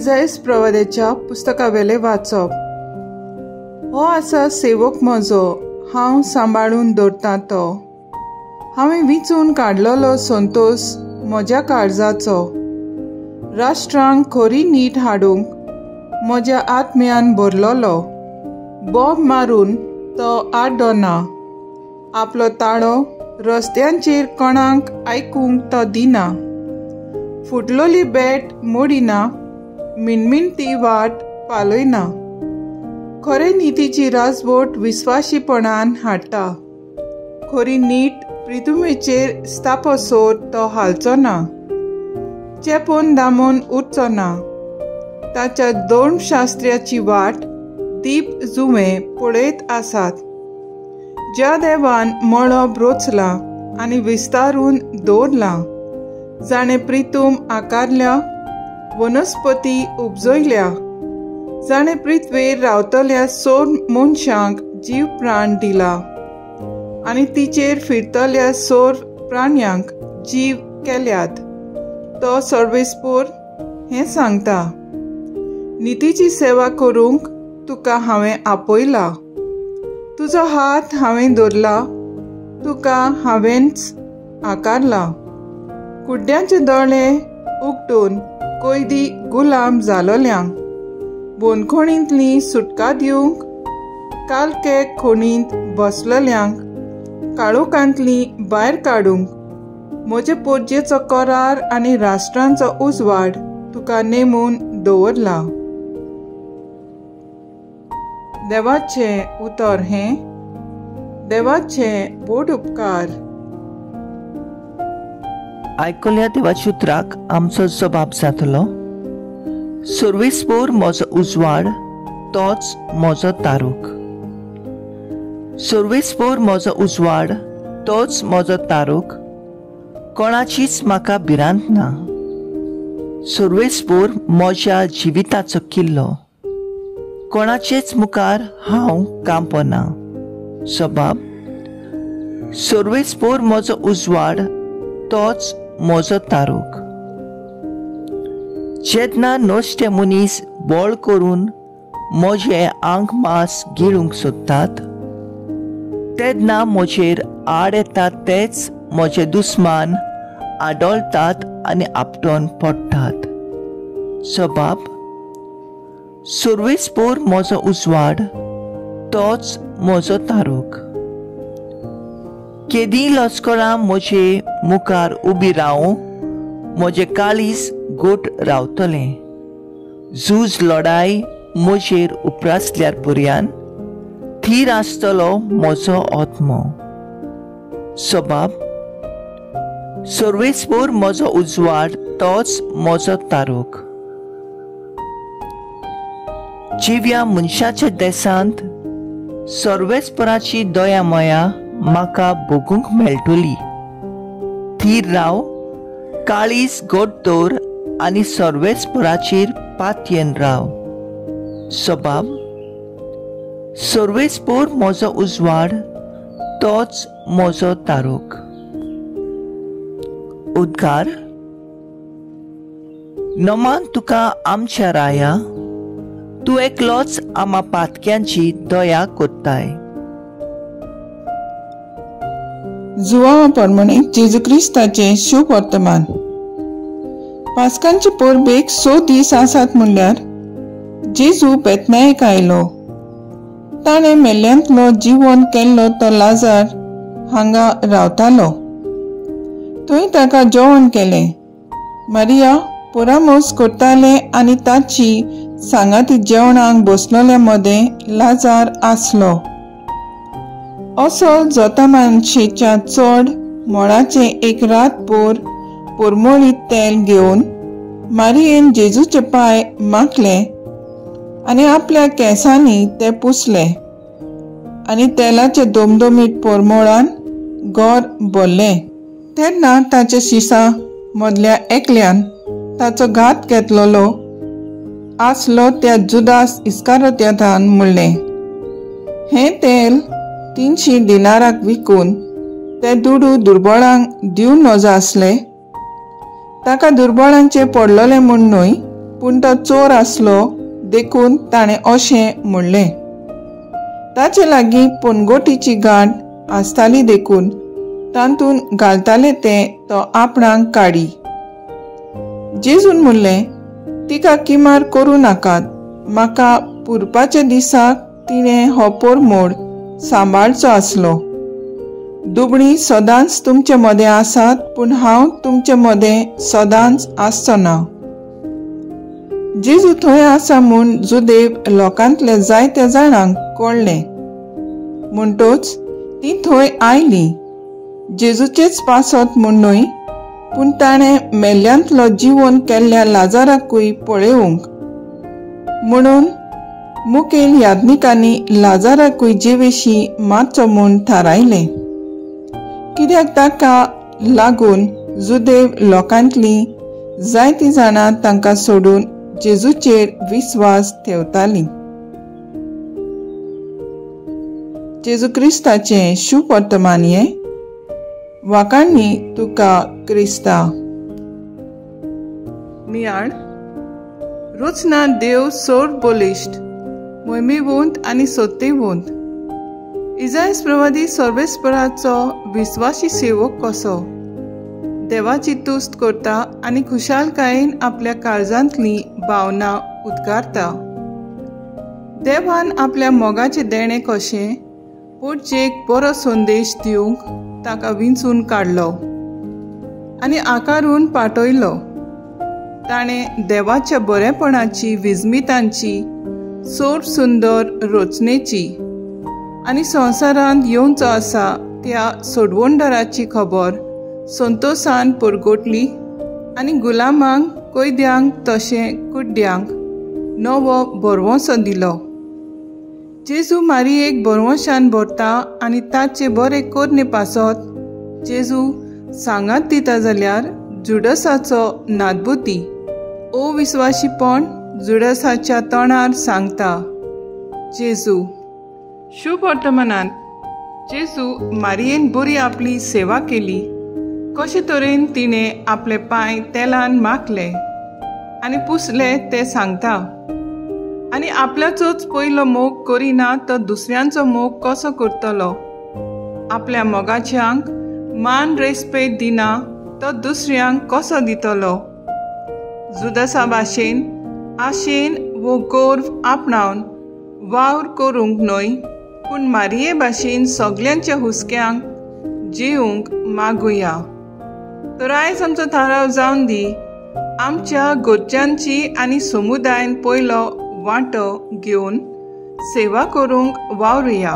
इजायस प्रवाद्याच्या पुस्तकावेले वाचप. हो आसा सेवक म्हजो, हांव सांबाळून दवरतां तो. हांवें विंचून काडलेलो संतोस म्हज्या काळजाचो. राष्ट्रांक खरी नीट हाडूंक म्हज्या आत्म्यान भरलेलो. बोब मारून तो आड्डना, आपलो ताळो रस्त्यांचेर कोणाक आयकूंक तो दिना. फुटलोली बेट मोडिना, मिणमिणती वाट पालयना. खरे नितीची राजवट विस्वाशीपणान हाडटा, खरी नीट प्रिथुमेचेर स्थापसोर तो हालचो ना, चेपून दामून उरचो ना. ताच्या दोन शास्त्र्याची वाट दीप जुवे पळयत आसात. ज्या देवान मळब रोचलां आनी विस्तारून दवरलां, जाणें प्रितूम आकारल्या, वनस्पती उपजयल्या, जाणें पृथ्वेर रावतल्या सोर मनशांक जीव प्राण दिला आनी तिचेर फिरतल्या सोर प्राण्यांक जीव केल्यात, तो सर्वेस्पोर हें सांगता. नितीची सेवा करूंक तुका हांवें आपयला, तुजो हात हांवें धरला, तुका हांवेंच आकारला. कुड्ड्यांचे दोळे उगडून कैदी गुलाम जालोल्यांक बोनखणींतली सुटका दिवंक, कालके खणींत बसलेल्यांक काळोखांतली भायर काडूंक, म्हजे पोरजेचो करार आनी राष्ट्रांचो उजवाड तुका नेमून दवरला. देवाचें उतर हें. देवाचे बोट उपकार. आयकल्या देवाच्या उतराक आमचो जबाब जातलो. सर्वेस्पोर म्हजो उजवाड, तोच म्हजो तारूक. सर्वेस्पोर म्हजो उजवाड, तोच म्हजो तारूक. कोणाचीच म्हाका भिरांत ना. सर्वेस्पोर म्हज्या जिविताचो किल्लो, कोणाचेच मुखार हांव कांपना. सबाब. सर्वेस्पोर म्हजो उजवाड, तोच म्हजो तारूक. जेन्ना नश्टे मनीस बळ करून म्हजें आंग मांस गिळूंक सोदतात, तेन्ना म्हजेर आड येतात तेच म्हजे दुस्मान आडोळटात आनी आपटोन पडटात. सबाब. सर्वेस्पोर म्हजो उजवाड, तोच म्हजो तारूक. केदीं लश्करां म्हजे मुखार उबी रावूं, म्हजें काळीज गोट रावतलें. झूज लढाय म्हजेर उप्रासल्यार पर्यान थीर आसतलो म्हजो आत्मो. सबाब. सर्वेस्पोर म्हजो उजवाड, तोच म्हजो तारूक. जिव्या मनशाच्या देशांत सर्वेस्पोराची दया मया म्हाका भोगूंक मेळटली. थीर राव, काळीज गोट दवर आनी सर्वेस्पोराचेर पातयेन राव. सबाब. सर्वेस्पोर म्हजो उजवाड, तोच म्हजो तारूक. उद्गार. नमान तुका आमच्या राया, तूं एकलोच आमा पातक्यांची दया कोत्ताय. जुवांवा प्रमाणे जेजू क्रिस्ताचें शुभ वर्तमान. पास्कांचे परबेक 6 दीस आसात म्हणल्यार जेजू बेतनायक आयलो. ताणें मेल्ल्यांतलो जिवन केल्लो तो लाजार हांगा रावतालो. थंय ताका जेवण केलें. मारिया परामोस करतालें आनी ताची सांगाती जेवणाक बसलेल्या मदें लाजार आसलो. असो जोता मानशेच्या चड मोळाचें एक रातभर परमळीत तेल घेवन मारियेन जेजूचे पांय माखले आनी आपल्या केंसांनी ते पुसले आनी तेलाचे दोमदोमीत परमळान घर भरलें. तेन्ना ताच्या शिसां मदल्या एकल्यान ताचो घात घेतलेलो आसलो त्या जुदास इस्कारोत्यान म्हणलें, हें तेल 300 दिनाराक विकून ते दुडू दुर्बळांक दिवं नजो आसले. ताका दुर्बळांचे पडलेले म्हूण न्हय, पूण तो चोर आसलो देखून ताणें अशें म्हणलें. ताचे लागीं पनगोटीची गांठ आसताली देखून तातूंत घालताले तें तो आपणाक काडी. जेजून म्हणलें, तिका किमार करूं नाकात, म्हाका पुरपाच्या दिसाक तिणें हो पोरमोड सांबाळचो आसलो. दुबणी सदांच तुमचे मदें आसात, पूण हांव तुमचे मदें सदांच आसचो ना. जेजू थंय आसा म्हूण जुदेव लोकांतले जायत्या जाणांक कळ्ळें, म्हणटच ती थंय आयली, जेजूचेच पासत म्हूण न्हय, पूण ताणें मेल्ल्यांतलो जिवन केल्ल्या लाजाराकूय पळोवंक. म्हणून मुखेल याज्ञिकांनी लाजाराकूय जेवेशी मारचो म्हूण थारायलें, कित्याक ताका लागून जुदेव लोकांतलीं जायतीं जाणां तांकां सोडून जेजूचेर विस्वास ठेवतालीं. जेजू क्रिस्ताचें शुभ वर्तमान हें. वाखाणणी तुका क्रिस्ता. मियाळ रचना देव सोर बलिश्ट, मोहिमेवंत आनी सत्तेवंत. इजायस प्रवादी सर्वेस्पराचो विस्वासी सेवक कसो देवाची तुस्त करता आनी खुशालकायेन आपल्या काळजांतली भावना उद्गारता. देवान आपल्या मोगाचें देणें कशें पोटचेक बरो संदेश दिवंक ताका विंचून काडलो आनी आकारून पाठयलो. ताणें देवाच्या बरेपणाची, विस्मितांची, सोर सुंदर रचनेची आनी संवसारांत येवचो आसा त्या सोडवणदाराची खबर संतोसान परगटली आनी गुलामांक, कैद्यांक तशें कुड्ड्यांक नवो भरवंसो दिलो. जेजू मारियेक भरवंशान भरता आनी ताचे बरे करणे पासत जेजू सांगात दिता जाल्यार जुडसाचो नादबुती अविस्वाशीपण जुडसाच्या तोंडार सांगता. जेजू शुभ वर्तमानांत जेजू मारियेन बरी आपली सेवा केली, कशे तरेन तिणें आपले पांय तेलान माखले आनी पुसले ते सांगता. आनी आपल्याचोच पयलो मोग करिना तो दुसऱ्यांचो मोग कसो करतलो? आपल्या मोगाच्यांक मान रेस्पेद दिना तो दुसऱ्यांक कसो दितलो? जुदसा भाशेन आशेन वो गोर्व आपणावन वावर करूंक न्हय, पूण मारिये भाशेन सगल्यांच्या हुस्क्यांक जेवंक मागुया. तर आयज आमचो थाराव जावन दी, आमच्या घरच्यांची आनी समुदायान पयलो वांटो घेवन सेवा करूंक वावरुया.